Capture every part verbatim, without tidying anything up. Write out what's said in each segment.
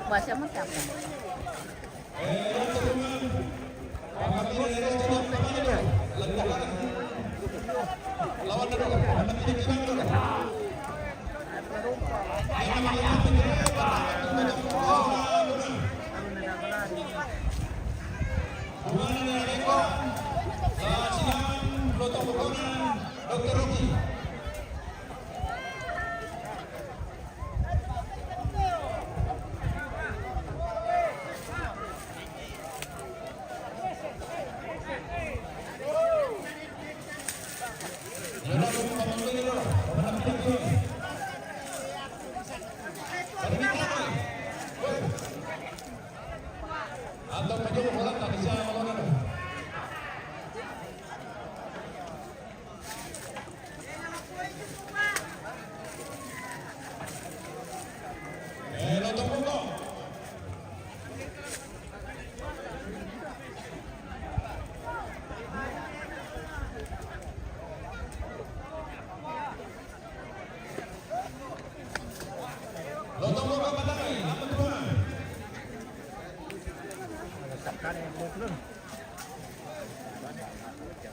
Bahasa mau siapa?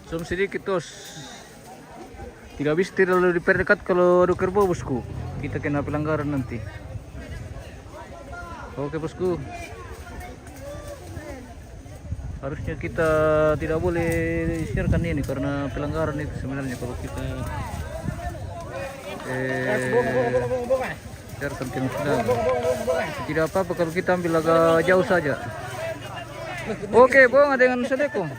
Zoom sedikit, Bos. Tidak bisa tidak lalu diperdekat kalau ada kerbau, Bosku. Kita kena pelanggaran nanti. Oke, Bosku. Harusnya kita tidak boleh share-kan ini karena pelanggaran itu sebenarnya kalau kita, eh, share-kan ke muslim. Tidak apa-apa kalau kita ambil agak jauh saja. Oke, Bung, ada yang sedekong.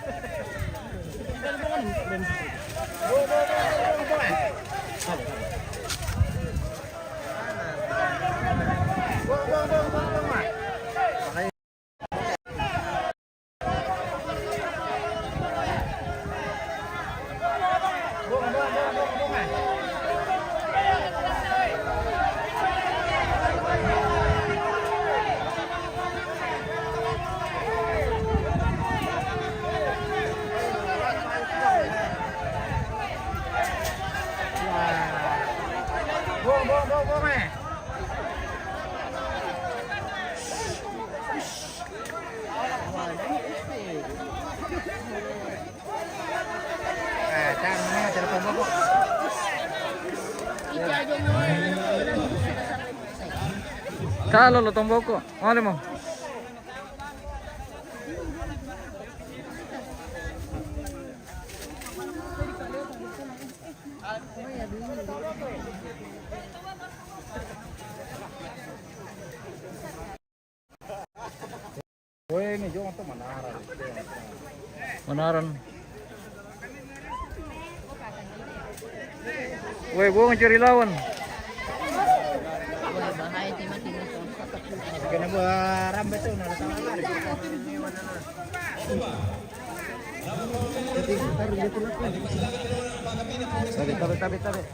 Talo lo tomboko. Male mo. Manaran. Weh, buang cari lawan. Kena buat rambat tuh, nah, tarik, tarik, tarik, tarik.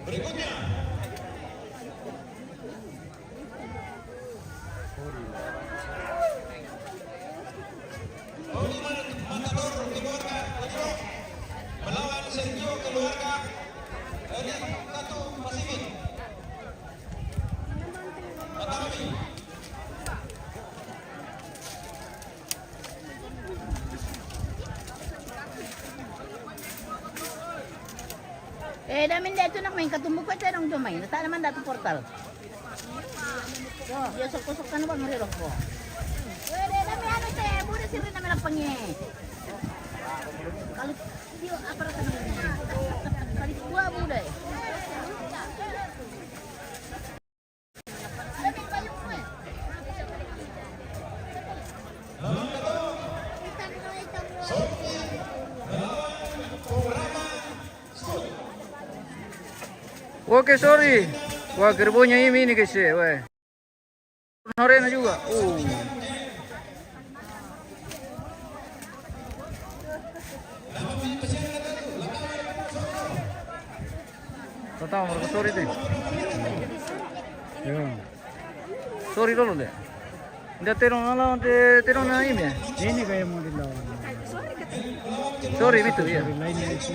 Berikutnya. Oliver Matador keluarga Oliver melawan Sergio keluarga Erik Katu Pasifik. Matami. Eh, damin datu nak main katumbuk pa terong tu main. Tanaman datu portal. Dia sok-sok kan bang rirok po. Eh, damin anu saya, buda sirri na melapangnya. Kalau dia apa rasa namanya? Kali dua buda. Oke, sorry. Wah, gerbonya ini, ini guys, ya, weh. Arena juga. Oh. Tama, sorry deh. Yo. Sorry dulu deh. Nda terong ala, nda terong na ime. Ini kayak mau dilawan. Sorry, itu ya. Sorry, lainnya itu.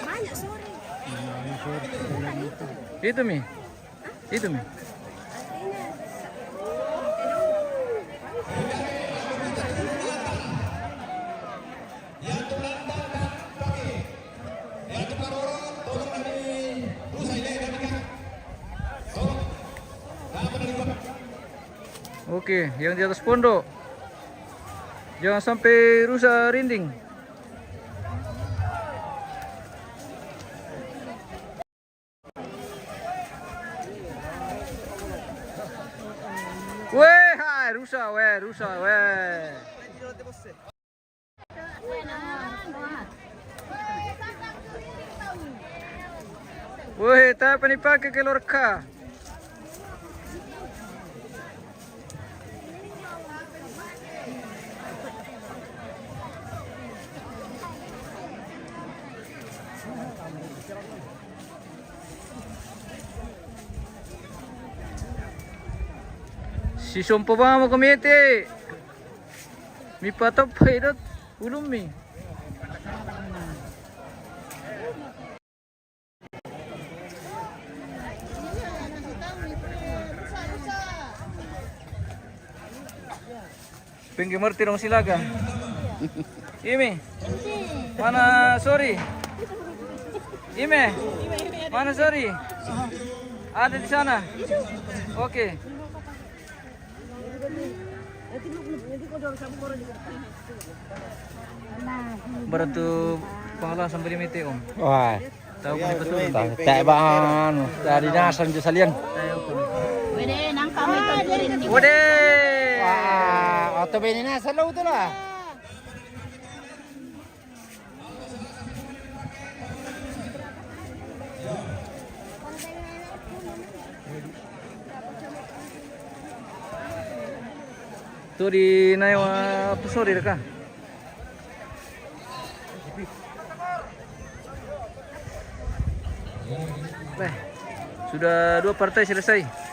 Banyak, sorry. Itu, Mi. Itu, Mi. Oke, yang di atas pondok. Jangan sampai rusak rinding. Weh, hai, rusak, weh, rusak, weh. Weh, tak apa ni pakai keluar ka. Si sompo ba mo kumiti. Mi patop paidot ulum mi. Penggemar Tirong Silaga. Imi. Mana, sorry. Ime. Mana, sorry. Ada di sana. Oke. Beratu pangala sambil mete, Om. Wah. Tahu ko ni patulun. Tak, tak ba, anu, dari nasan jo salian. Wede, nang kami tuturin di. Wede. Wah, oto bene nasan lo tu lah. Tu di nai wa pusori ka. Beh, sudah dua partai selesai.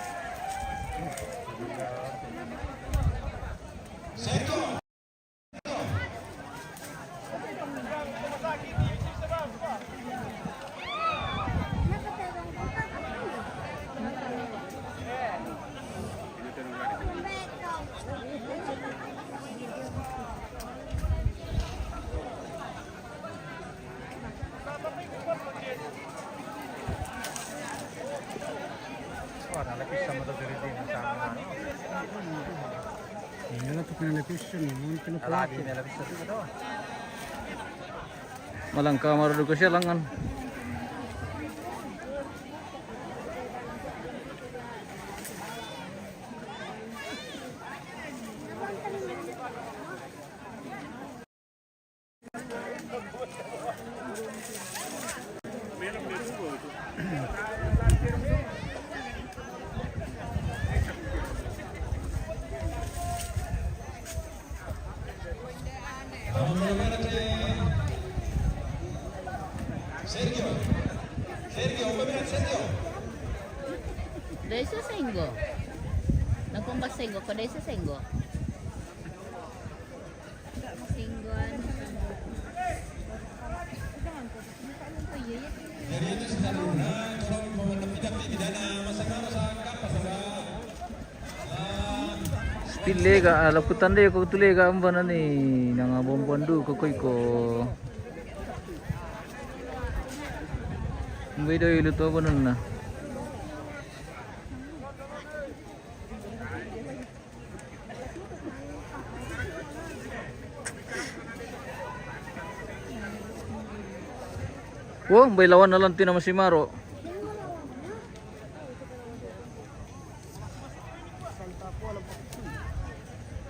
Wah, nalapis sama tu diri din, sama, ano? Iya lah, tu kena lapis, ano? Kena pelapis. Malangka marudu ko siya langan. Sergio. Sergio, Sergio. Dai sa senggo. Nakumba senggo ko dai sa senggo. Senggoan. Oh, iya, iya. Speed lega, ah, laputan de ko tu lega amba nani nanga bombo andu ko koi ko. Mbai doi luto bonan na. Wo, mbai lawan na lanti nama si Maro.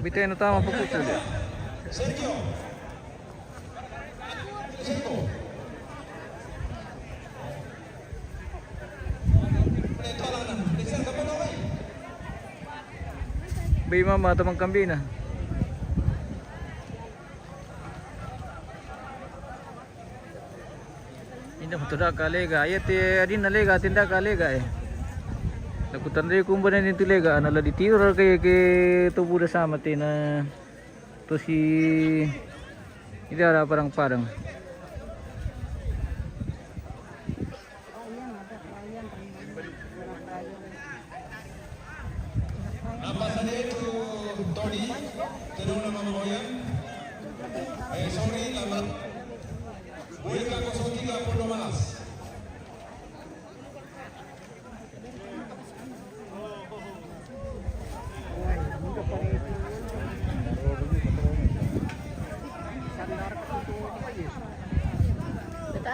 Bitay na tama pa kuto dia. Bay mama tamang kambina. Tudaka lega, iya te adinna lega, tindaka lega e. Nakutanre kumbana ni tu lega, na la ditiru ke ke to buda sama te na to si ida ada padang-padang. Napa saja itu Tony, tenung nama Boyan. Eh, sorry, lama. Boyan ka kosong tiga Pondok Malas.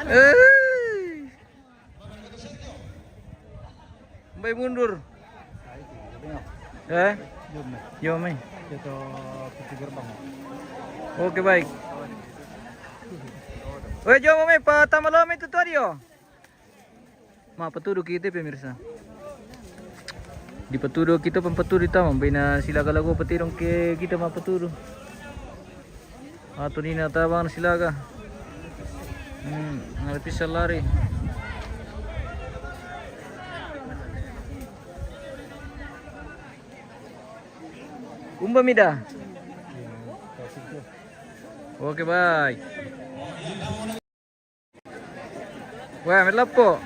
Eh. Mbay mundur. Eh? Yo, mai. Oke, baik. Weh, jom, mai, pa tama lo, mai, tu, tu, adio. Ma patudu kita, pemirsa. Di patudu kita, pam patudu tama, bina sila ka lagu patidong ke kita ma patudu. Atu nina tabang silaga. Hmm, ngarapisa lari. Umba mida. Oke, bye. Wah, melapo.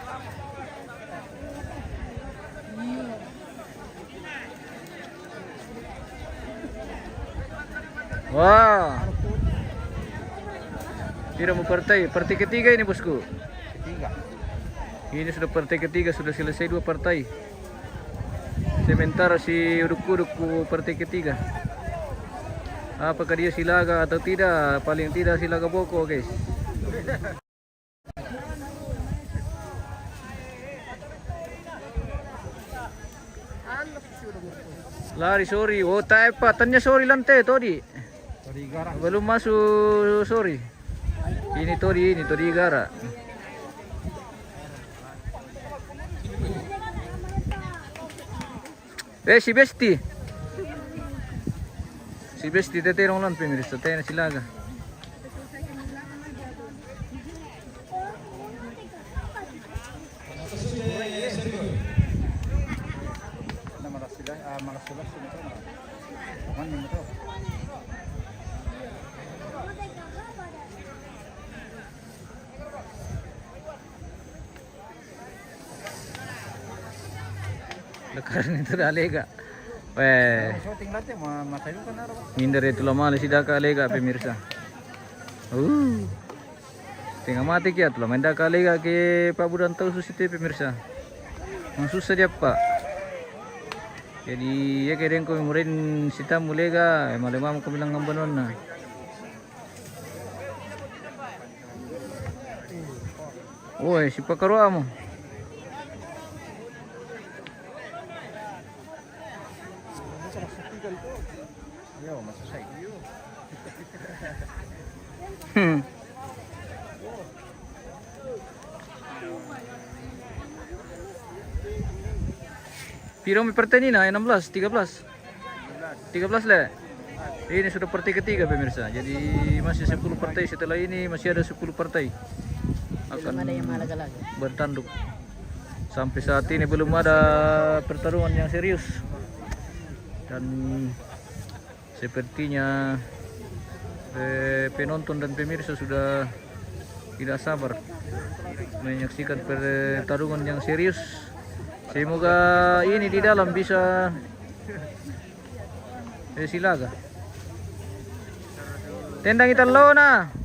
Wah. Pira mo partai? Partai ketiga ini, bosku. Ketiga. Ini sudah partai ketiga, sudah selesai dua partai. Sementara si uduk-uduk ku partai ketiga. Apakah dia silaga atau tidak? Paling tidak silaga boko, guys. Lari, sorry. Oh, tae pa. Tanya, sorry, lante, todi. Belum masuk, sorry. Ini todi, ini todi gara. Eh, si Besti. Si Besti tete rong lan, pemirsa, tena silaga. Lekaran itu dah lega. Weh. Mindar itu lama le sidaka lega, pemirsa. Uh. Tengah mati kia tu lama indah kali lega ke Pak Budan tahu susite, pemirsa. Memang susah dia, Pak. Jadi ya ke dengko memurin sitamu lega, eh, malam mamu kau bilang ngambanon na. Woi, si pakaruamu. Hmm. Piro mi partai nina? Enam belas, tiga belas? Tiga belas le. Ini sudah partai ketiga, pemirsa. Jadi masih sepuluh partai, setelah ini masih ada sepuluh partai akan bertanduk. Sampai saat ini belum ada pertarungan yang serius. Dan sepertinya, eh, penonton dan pemirsa sudah tidak sabar menyaksikan pertarungan yang serius. Semoga ini di dalam bisa, eh, silaga. Tendang italona.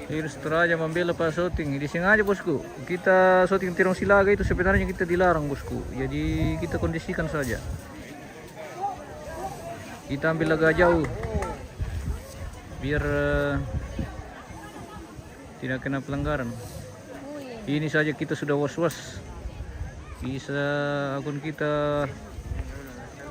Terus Toraja membela pa shooting. Disengaja, bosku. Kita shooting terong silaga itu sebenarnya kita dilarang, bosku. Jadi kita kondisikan saja. Kita ambil agak jauh. Biar, eh, tidak kena pelanggaran. Ini saja kita sudah was-was. Bisa akun kita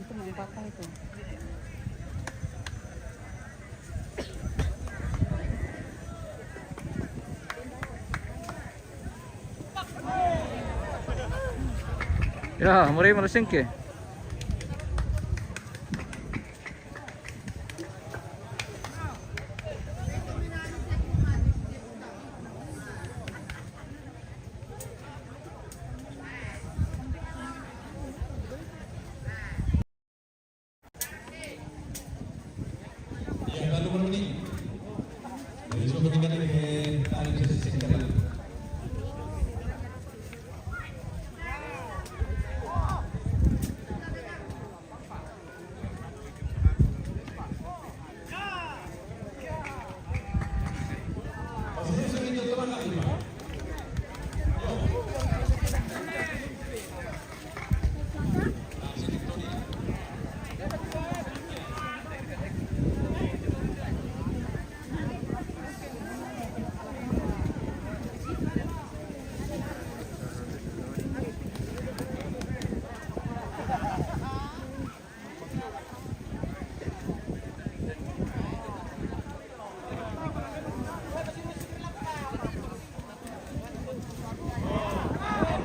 Itu mau patah itu. Ya, mulai malasingki.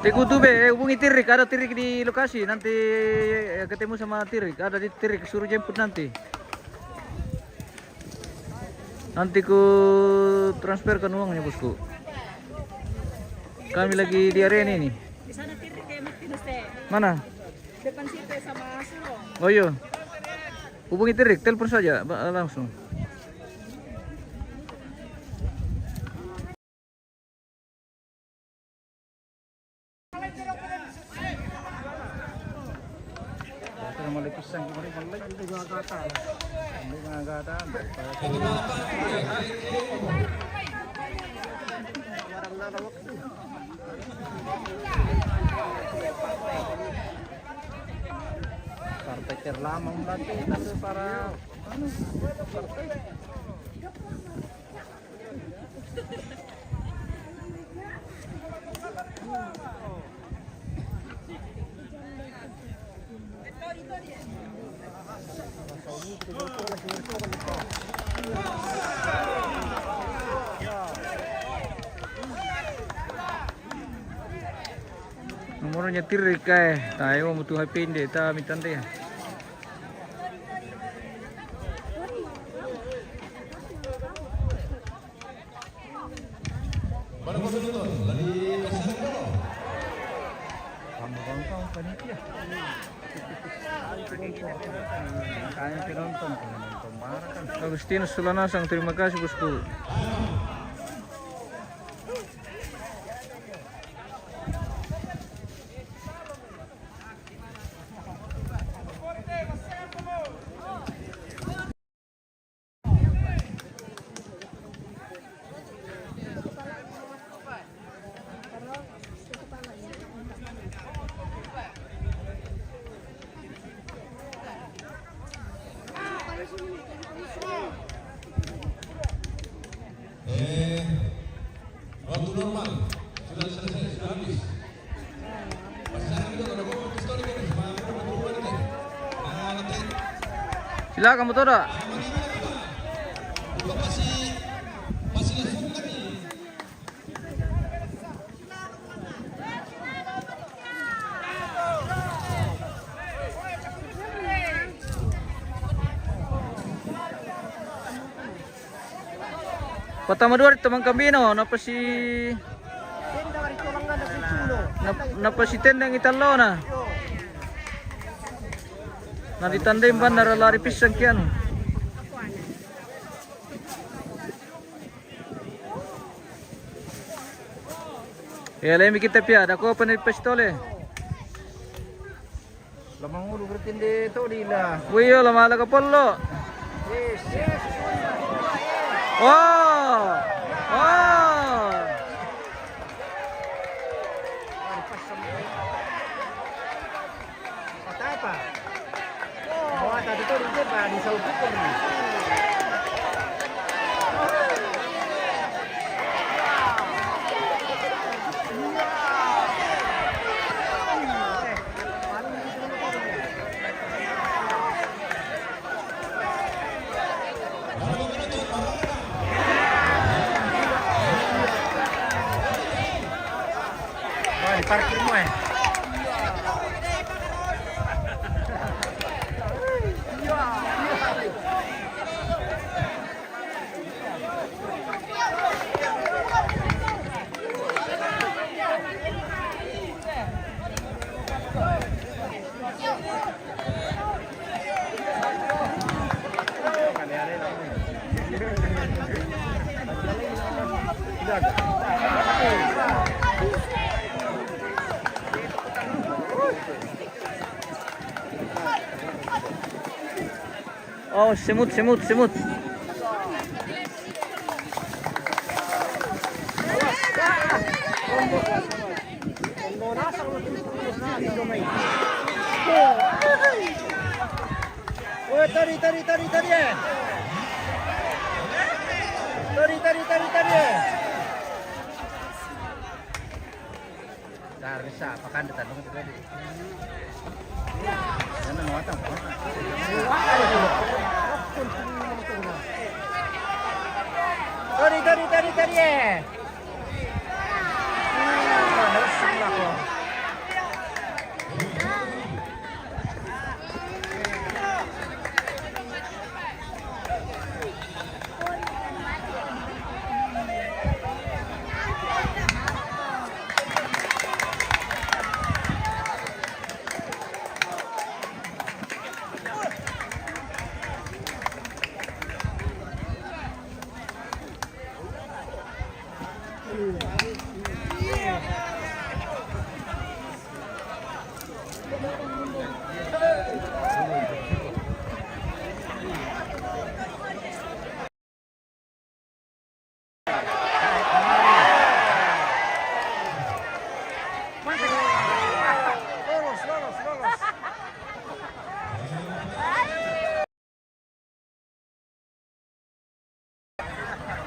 Teguh Tube, eh, hubungi Tirik, ada Tirik di lokasi, nanti, eh, ketemu sama Tirik, ada di Tirik, suruh jemput nanti. Nanti ku transferkan uangnya, bosku. Kami lagi di area ini nih. Di sana Tirik kayak Martinus teh. Mana? Depan situ sama Suro. Oh iya. Hubungi Tirik, telepon saja, ba-, langsung. Ito naman may pisang, ito naman may, hindi nga gata. Hindi nga gata. Carpenter lamang natin para, ano, carpenter. Nomornya Tirik, eh. Tayo mo tu hai pende ta mitande. Agustinus Sulanasang, terima kasih, bosku. Eh, waktu normal sudah selesai, sudah habis. Silakan, betul tak? Patama dua di teman kami no, napa si, nap-, napa si tendang italo na. Na ditandai bandar lari pisang kian. Ya, lemi kita pia, dako apa ni pistole. Lamang ulu bertinde to di la. Wiyo, lamang laga pollo. Yes, yes. Wow. Wow. Patay pa. Mawata dito, dito pa, di sa upo ko. Parkir mo eh. Oh, semut, semut, semut. Oh, tadi, tadi, tadi, tadi, eh. Tadi, tadi, tadi, tadi, eh. Dar bisa, pakan di tandung itu tadi. Yan ang mga tao, mga tao. Tadi, tadi, tadi, tadi, eh.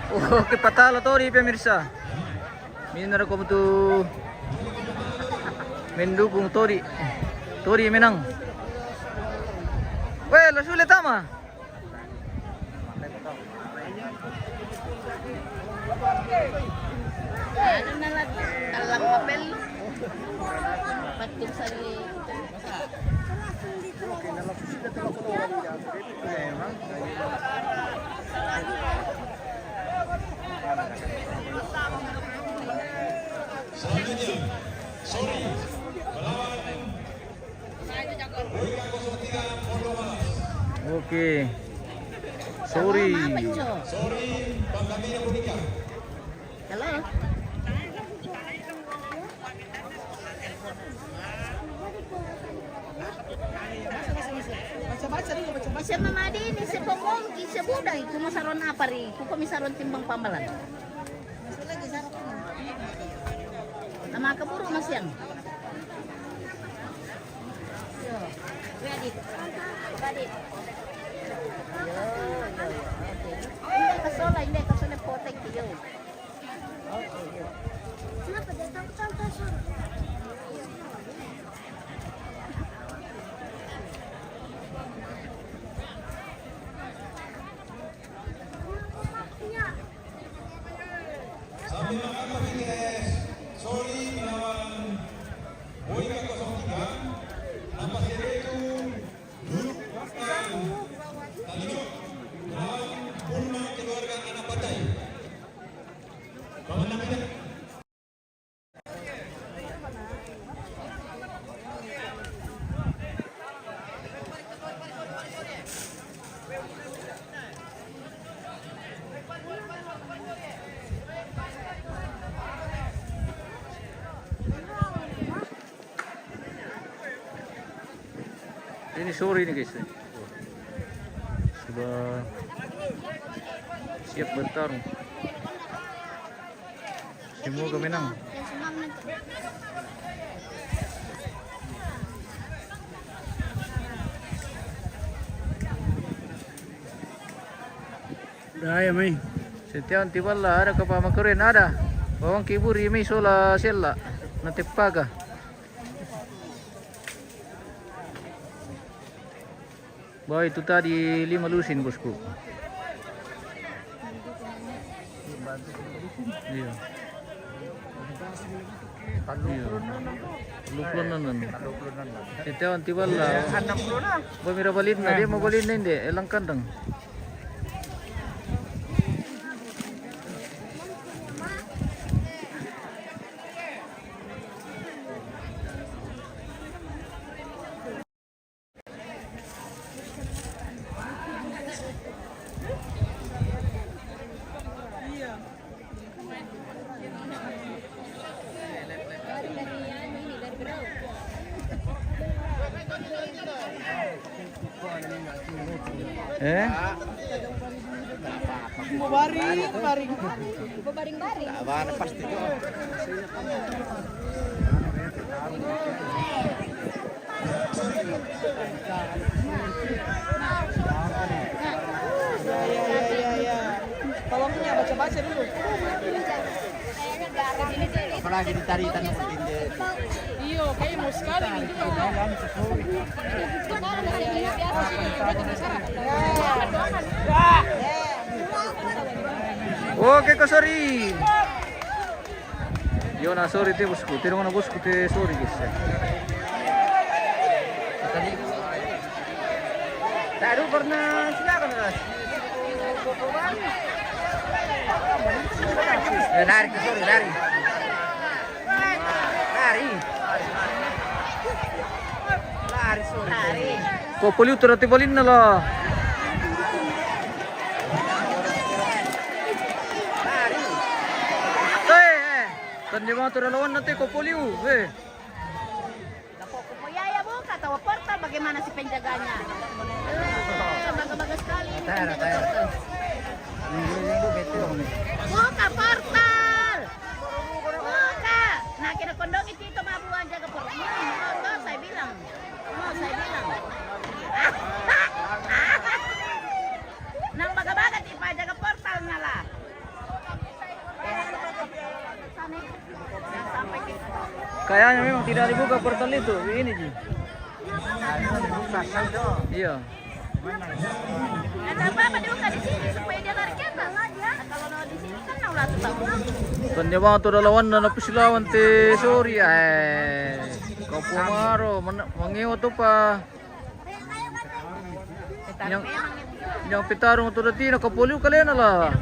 Oh, kipatalo Todi, pemirsa. Minara ko mutu mendukung Todi. Todi menang. Weh, la sule tama. Ano na lang, talang papel. Patung sa Selanjutnya, sorry, melawan Oke. Sorry. Halo. Baca-baca dulu, baca-baca. Siya mamadi ini, siya pamongki, siya budai, kuma saron apa ri, kuko mi saron timbang pambalan. Nama kaburu masiang. Yo. Ready. Ready. Yo, yo, yo. Okay. Hindi kasola, hindi kasola potek yo. Sambil makan pakai es, sorry, melawan Boyka kosong tiga, nampak sendiri itu duduk tadi melawan Burma keluarga anak patai. Pamandangan Ini sorry ini guys. Sudah siap bertarung. Semoga menang. Daya mai. Setiawan tiballa ada kapa makeren ada. Bawang kiburi mai sola sella. Na teppaga. Bah, itu tadi lima lusin, bosku. Iya. Iya. Tellu puluh enam. Itu anti bala. Bah, mira balinna, dia mau balinna inde, elang kandang. Eh? Mau baring, baring. Mau baring-baring. Pasti kok. Ya, ya, ya, ya, ya. Tolong punya baca-baca dulu. Apalagi ditarik tanah. Iyo, kayak mau sekali nih juga. Oke, ko sorry. Yo, na sorry te bosku, te dong na bosku te sorry guys. Taruh pernah silakan mas. Eh, lari ke sorry, lari. Lari. Lari sorry. Lari. Ko poliu tu rati balinna la. Tande matu da lawanna te ko poliu. Eh. Lapokku po yaya buka tawa portal, bagaimana si penjaganya? Eh, baga-baga sekali ini penjaga portal. Buka portal. Buka. Nah, kena kondongi itu mabuan jaga portal. Hmm, oh, saya bilang. Oh, saya bilang. Nang baga-baga tipa jaga portal nala. Kayaknya memang tidak dibuka portal itu. Ini ji. Iya. Ada apa-apa dibuka di sini supaya dia lari ke atas. Nah, kalau di sini kan enam ratus tahun. Kan dia mau tuh lawan dan apa silawan te sorry eh. Kau pemaro mengewa tuh pa. Yang, yang pitarung tu dati na kapoliu kalena la.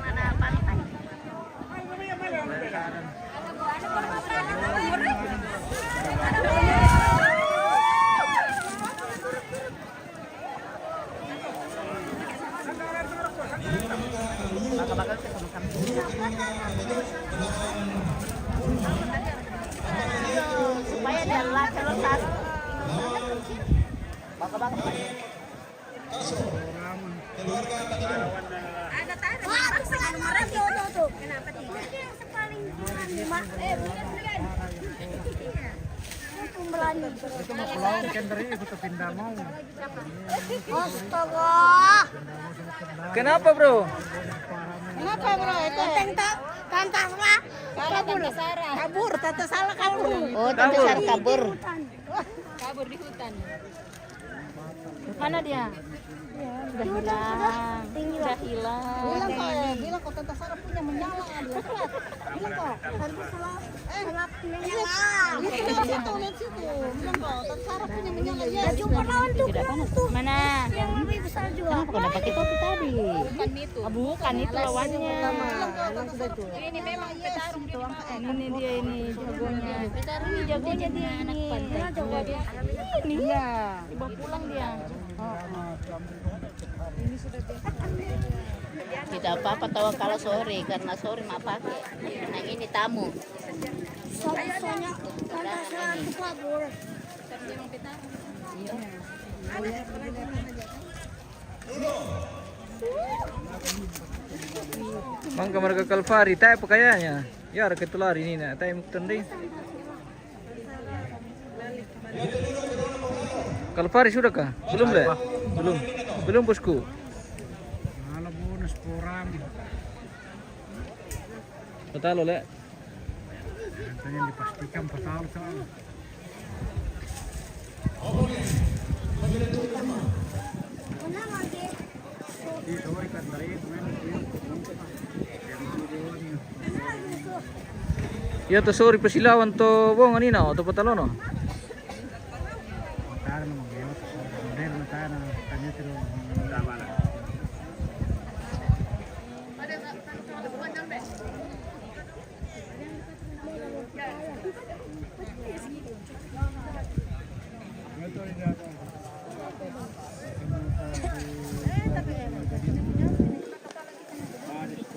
Ada tarik. Wah, tuh, tuh, tuh. Kenapa tidak? Itu yang sepaling kanan, Mak. Eh, bukan, bukan. Iya. Itu Melani. Itu mau pulang, kan dari itu pindah mau. Astaga. Kenapa, Bro? Kenapa, Bro? Itu tentang Tante Sarah kabur. Tante Sarah. Kabur, Tante Sarah kabur. Oh, Tante Sarah kabur. Kabur di hutan. Mana dia? Sudah hilang. Sudah hilang. Bilang kok, eh, bilang kok Tante Sarah punya menyala, dia lihat. Bilang kok. Tante Sarah, eh, punya menyala. Lihat, lihat situ, lihat situ. Bilang kok Tante Sarah punya menyala. Ya, jumpa lawan tuh. Tidak panas. Mana? Yang lebih besar juga. Kenapa kau dapat itu tadi? Bukan itu. Ah, bukan itu lawannya. Bilang kok Tante Sarah punya menyala. Ini memang petarung di bawah. Ini dia ini jagonya. Ini jagonya dia ini. Ini. Iya. Dibawa pulang dia. Tidak apa-apa tawa kalau sore, karena sore mau pakai. Nah, ini tamu. Soalnya, soalnya, kan saya tuh kabur. Mangga marga Kalvari, tai pakaiannya. Ya, ada ketulari ini, nah, tai mukten deh. Kalvari sudah kah? Belum, Le? Belum. Belum, bosku. Mana bonus kurang? Patalo, Le. Yang dipastikan patalo, soalnya. Iya, to sori pasilawan to bongan ina, to patalono.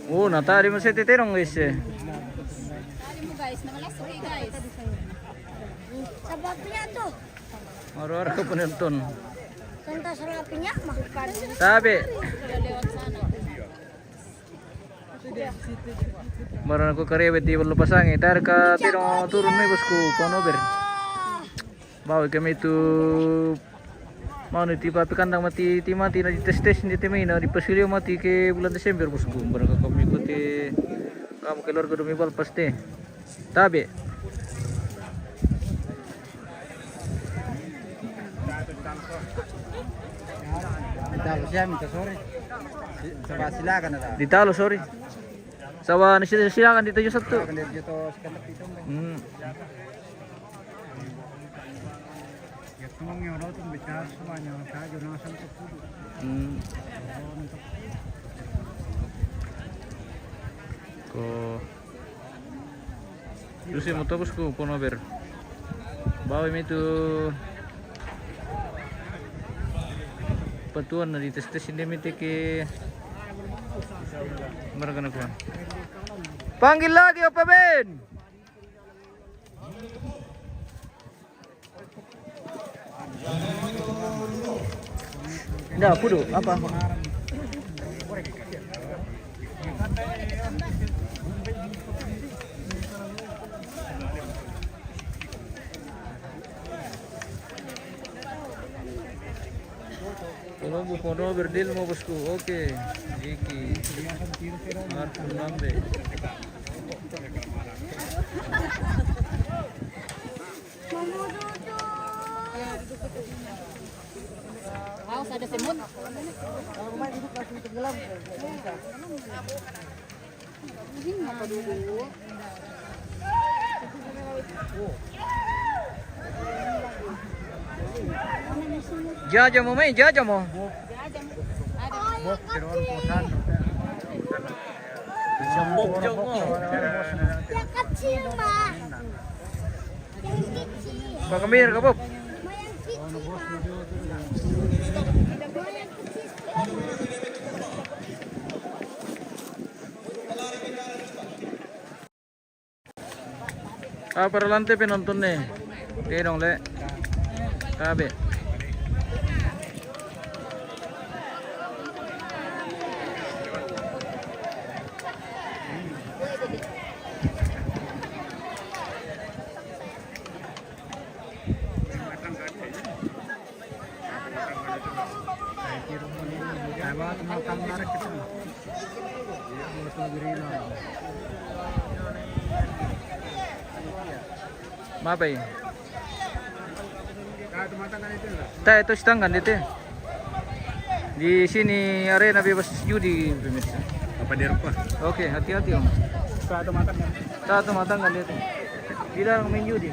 Oh, natari mo sa titerong, guys, eh. Tari mo, guys, na malasok, eh, guys. Sabab niya to. Oro-oro ko penonton. Tanta serapinya mah. Tabe. Sudah lewat sana. Marana ko karebe ti ballo pasangi. Tar ka tiro turun mi bosku, Ponober. Bawi kami tu mau ni ti papi kandang mati, ti mati na di tes-tes ni ti mai na di pasilio mati ke bulan Desember, bosku. Barang kami ikuti kamu keluarga demi bal pasti. Tabe. Ditalo siya, minta sorry. Di-, saba silakan ada. Ditalo, sorry. Saba ni sila-, silakan dito yung satu. Silakan dito yung satu. Hmm. Hmm. Ko Lusi mo tapos ko Ponober. Bawi mi tu patuan na di tes-tes hindi mi tiki marga na kuan. Panggil lagi, Opa Ben! Nda, pudu, apa? Kalau bu Ponober deal mo bosku, oke. Iki. Marco Lambe. Awas ada semut. Jaja mo, mai, jaja mo. Yang kecil, Pak. Yang kecil. Pak Kemir, Kak Bob. Yang kecil, Pak. Yang kecil. Ah, para lante penonton ni. Oke dong, Le. Tabe. Mapai. Tae, itu sedangkan dia, teh. Di sini arena bebas judi, pemirsa. Apa dia rupa? Oke, hati-hati, Om. Satu matang kan? Satu matang kan dia, teh. Di dalam main judi.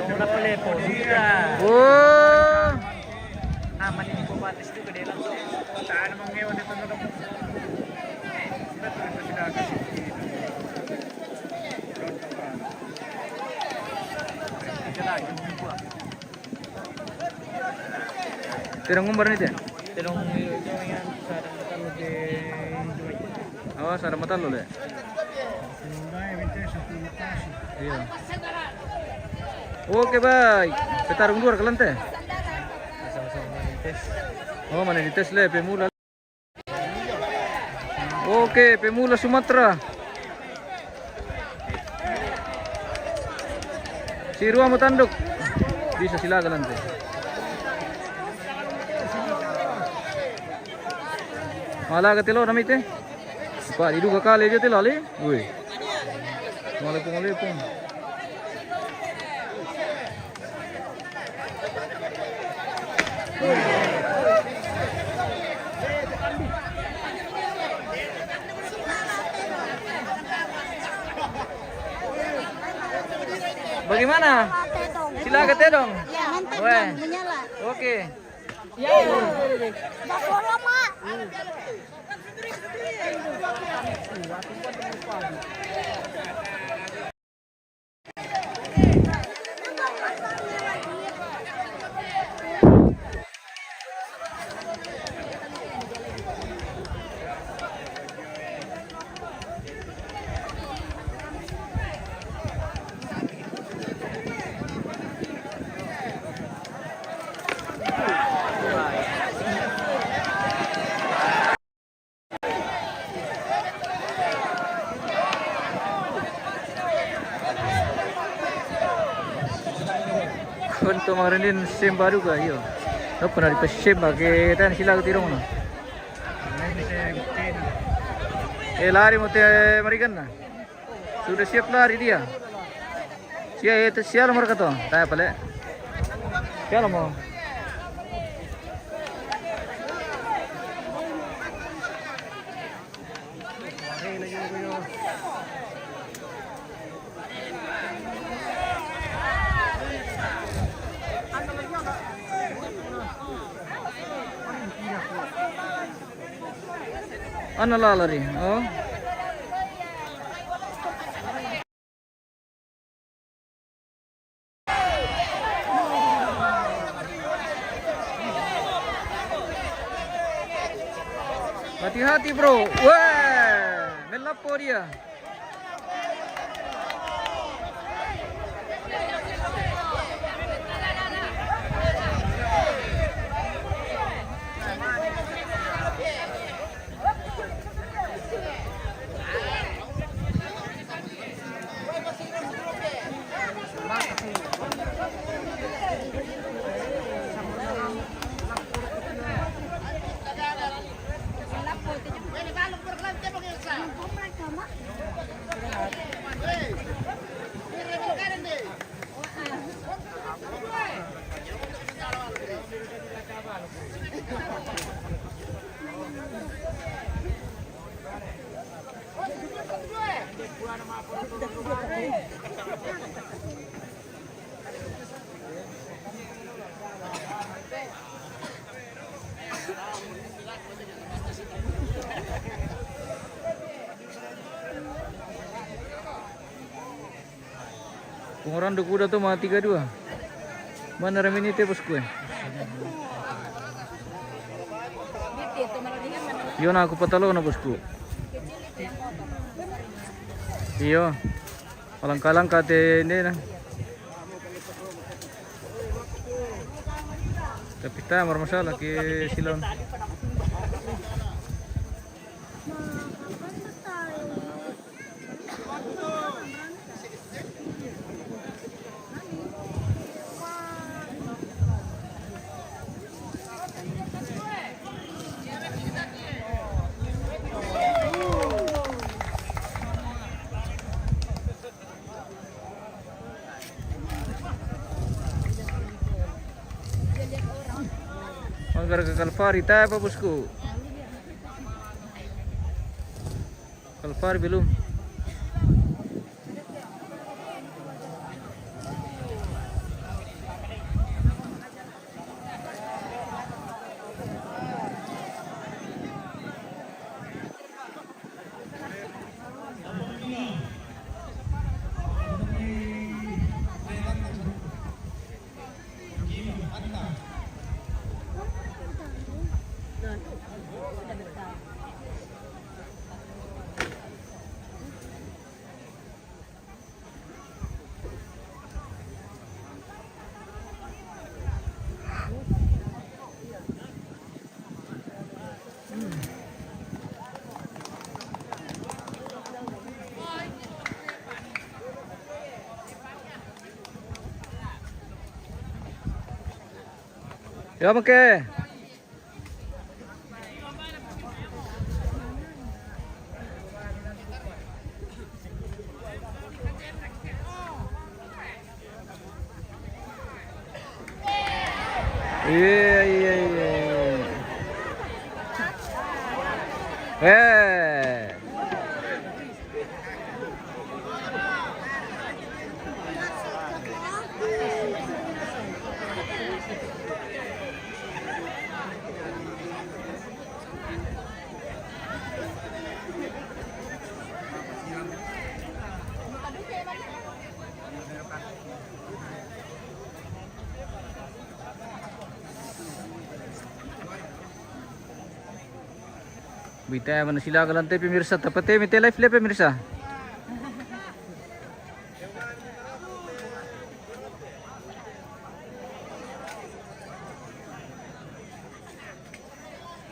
Kenapa lepo? Iya. Oh. Aman ini, Bupati. Terong umbar ni, teh? Terong, iya, iya, iya. Awas, ada mata lo, le. Iya. Oke, baik. Petarung luar ke lantai. Oh, mana dites le, pemula. Oke, pemula Sumatera. Si Rua mau tanduk. Bisa, silakan nanti. Malah ke telo namite. Pak, diduga kali dia telo, le. Woi. Waalaikumsalam. Bagaimana? Sila ke tedong. Ya, mantap, weh. Dong, menyala. Oke. Ya. Dah, tolong, Mak. Untuk marinin semba juga, iyo. Apa na di semba ke tan sila ke tirong na. Eh, lari mo te marikan na. Sudah siap lari dia. Sia, eh, siapa mereka tu? Tanya pale. Siapa mau? Ana lalari, oh. Hati-hati, bro. Wah, melapo dia. Pengoran duk udah tu mah tiga dua. Mana reminite, bosku, eh? Iyo, na aku patalo na, bosku. Iyo. Palangka-langka te ne na. Tapi ta mar masalah ke silon. Gara ke Kalvari, tapa, bosku? Kalvari belum. Ya, oke. Iya, iya, iya, iya. Eh. Bita mana sila ka lantai pemirsa, tapate mite live le pemirsa.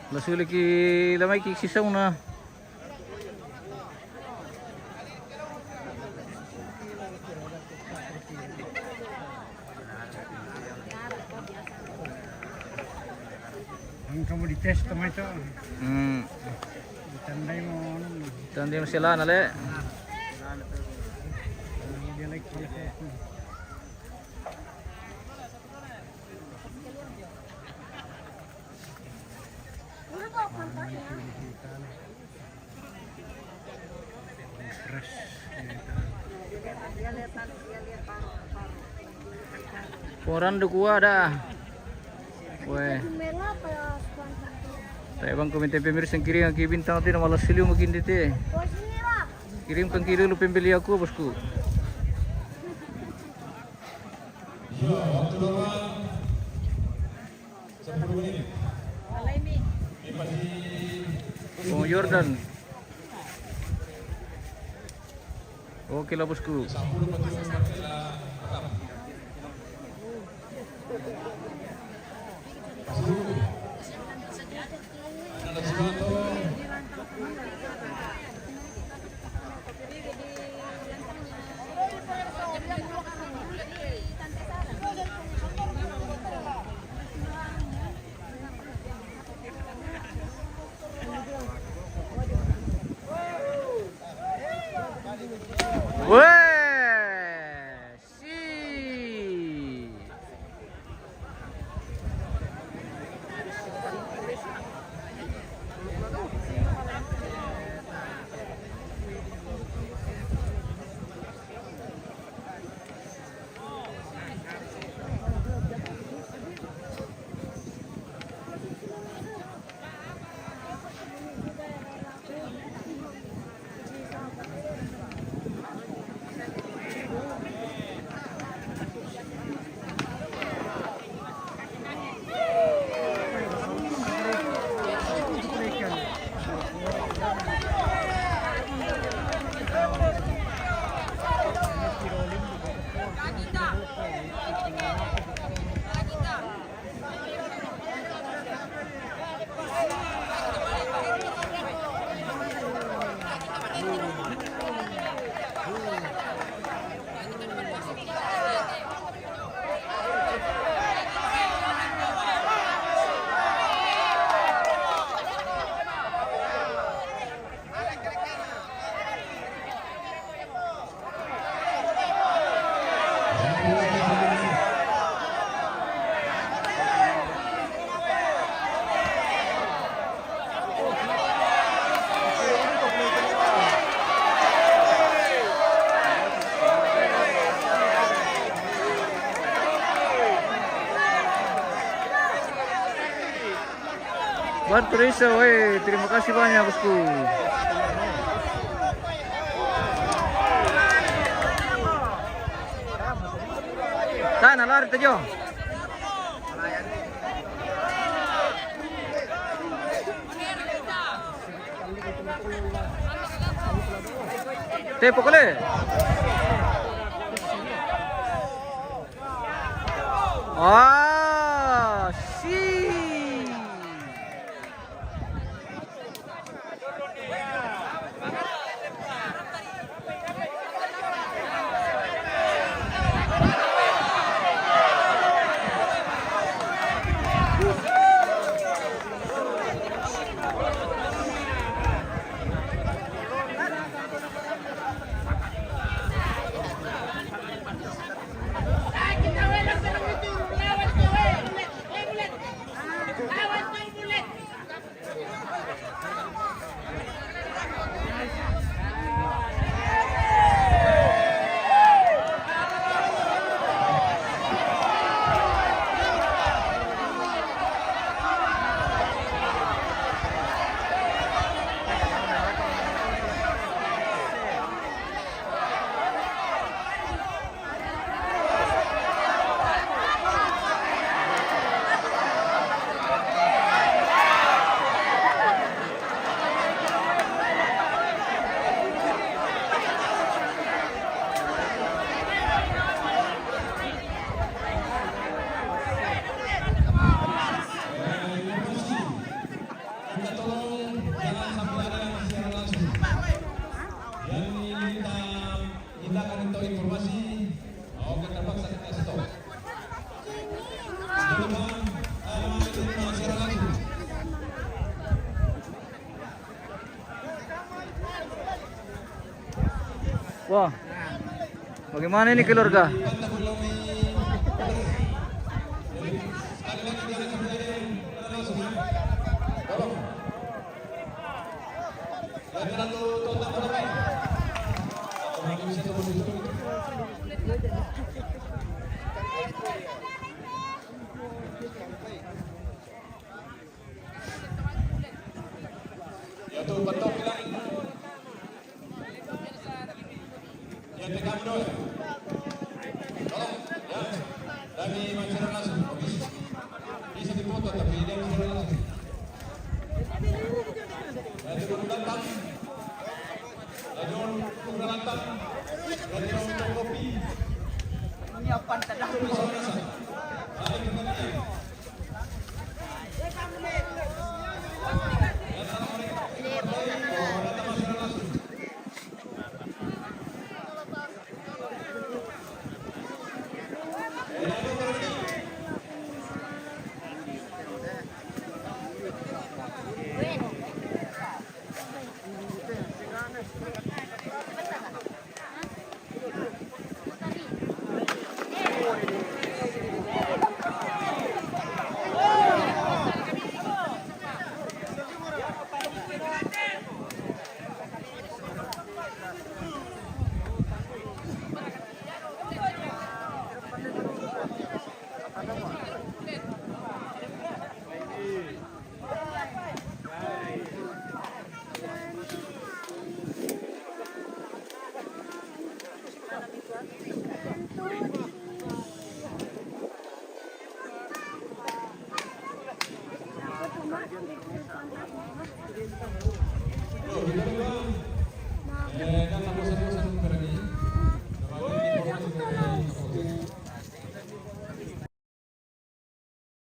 La suli ki lamai ki sisau na. Ang kamu di test to mai to. Hmm. Tandai mo. Tandai mo sila na le. Dia lagi. Orang dukua dah. Weh. Taiwan ko minte pemirsa, kiring aki bintang ti na malas siliu makin dite. Kiring pengkiri lu pembeli aku, bosku. Iya, waktu dorong sepuluh menit. Ini masih Oh, Jordan. Oke lah, bosku. Weh, si Puerto Riso, eh, terima kasih banyak, bosku. Sana lari, Tejo. Tepo kole. Ah, si. Minta tolong jangan sampai ada yang siaran langsung. Yang minta, kita akan minta informasi, oke, terpaksa kita stop. Jangan lupa, eh, siaran langsung. Wah, bagaimana ini keluarga? Ya, tuh, betul bilang. Ya, tekan dulu. Tolong, ya. Dari masyarakat langsung, oke. Bisa dipoto, tapi dia bisa langsung. Ya, tekan datang. Ya, John, tekan datang. Ya, John, kopi. Ini apa, tak ada. Bisa, bisa. Ada pertanyaan.